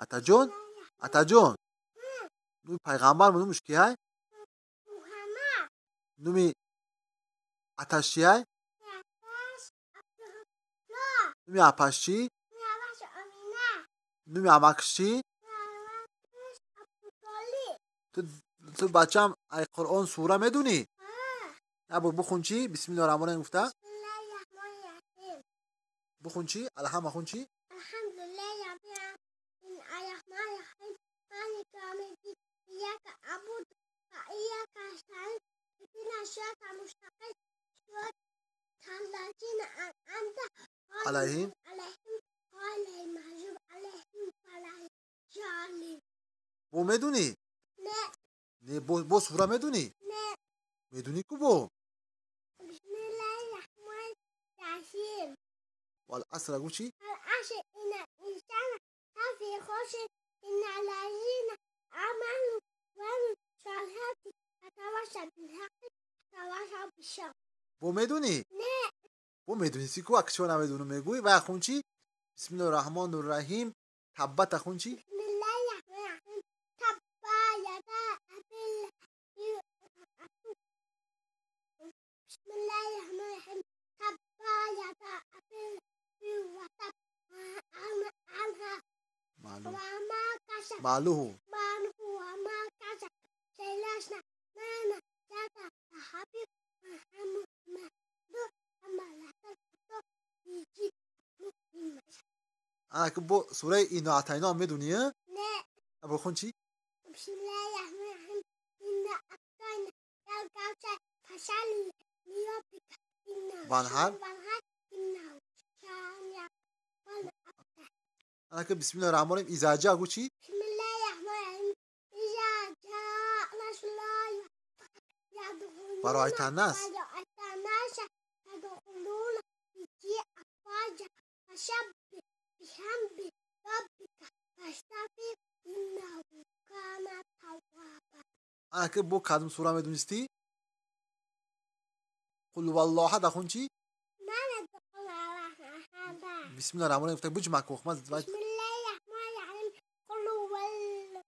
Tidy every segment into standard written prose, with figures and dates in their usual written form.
Атаҷон, Атаҷон, номи пайғамбар номуш ки ҳай? Муҳаммад. Номи аташ чи ҳай? Аташ Абдулло. Номи апаш чӣ? Номи Амина. Номи амакш чӣ? Номи Абдутолиб. Ту бачаам, ай Қуръон сура медунӣ? Ҳа. Як бор бухун чӣ? Бисмиллоҳи раҳмони раҳим гуфта? Бисмиллоҳи раҳмони раҳим. Бухун чӣ? Алҳамд хун чӣ? Алҳамдулиллоҳи роббил оламин, арраҳмони раҳим, малики явмиддин, иййака аъбуду ва иййака настаъин, иҳдинас сиротал мустақим, сиротал лазина анъамта алайҳим алайҳим, ғайрил мағзуби алайҳим валаззоллин. Бо медунӣ? Не. Не, бо сура медунӣ? Не. Медунӣ ку бо? Бисмиллоҳи раҳмони раҳим. Вал асра гу чӣ? Вал аср, иннал инсана лафи хуср, иллал лазина аману ва амилус солиҳати ва тавосав билҳаққи ва тавосав биссабр. Бо медунӣ? Не. Бо медунисти ку, акчо намедунам мегӯӣ? Вай хун чӣ? Бисмиллоҳи раҳмони раҳим. Таббата хун чӣ? Бисмиллоҳи раҳмони раҳим. Табба яда аби лаҳаби. Бисмиллоҳи раҳмони раҳим. Табба яда аби лаҳаби ва таб, ма агна анҳу маълум ва ма касаб. Маълуҳу. Маалуҳу ва ма касаб, сайасла наран зата лаҳаби ва Ана ки бо сураи Инна атайно медунӣ? Не. Бо хун чӣ? Бисмиллоҳи раҳмони раҳим. Инна аътайнакал кавсар, фасалли лироббика ванҳар. Ванҳар, инна шониака хувал абтар. Ана ки бисмиллоҳи раҳмони раҳим. Изаҷа гу чӣ? Бисмиллоҳи раҳмони раҳим. Иза ҷаа насруллоҳи ядхулуна ва раайтан-нас. Ва раайтан-наса ядхулуна фи дини афваҷа, фасаббиҳ биҳамди роббика вастағфирҳу, иннаҳу кана тавваба. Ана ки бо кадом сура медунистӣ? Қул ҳуваллоҳу аҳад хун чӣ? Бисмиллоҳи раҳмони раҳим гуфта буҷма ку хма. Бисмиллоҳи раҳмони раҳим. Қул ҳуваллоҳу.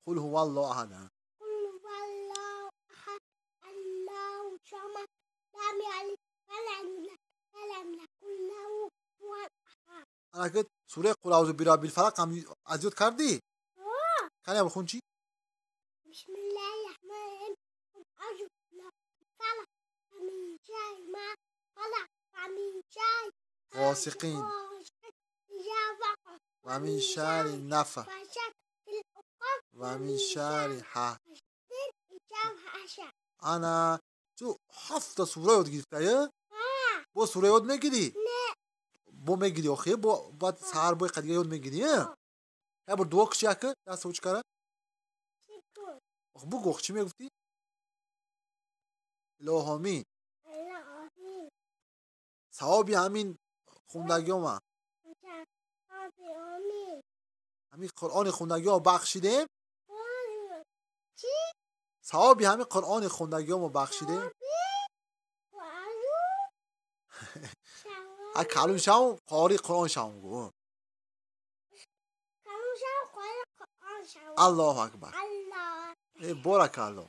Қул ҳуваллоҳу аҳад. Қул ҳуваллоҳу аҳад, Аллоҳу самад, лам ялид ва лам юлад ва лам якун лаҳу куфуван аҳад. Ана ки сураи Қул аъузу бираббил фалақ ҳам аз ёд кардӣ? Кани хун чӣ? Бисмиллоҳи раҳмони раҳим. Қул аъузу бираббил фалақ, ва мин шарри ма халақ, ва мин шарри ғосиқин ғосиқин иза вақаб, ва мин шарри наффосати фил уқад, ва мин шарри ҳа ҳасадин иза ҳасад. Ана ту ҳафта сура ёд гирифтая? Бо сура ёд мегирӣ? Не. Бо мегирӣ охи, бо баъд саҳар бо қадига ёд мегирӣ. Як бор дуо куши, ака даст уч кара. Ох, бугӯ, чӣ мегуфтӣ? Илоҳо амин. Аллоҳ. Савоби ҳамин хундагиёма, Амин. ҳамин Қуръони хундагиҳо бахшидем. Чӣ? Савоби ҳамин Қуръони хундагиҳомо бахшидем. А калун шавм, қори Қуръон шавм гӯ. Калун шавм, қори Қуръон шавм. Аллоҳу акбар. Аллоҳ. Э, боракалло.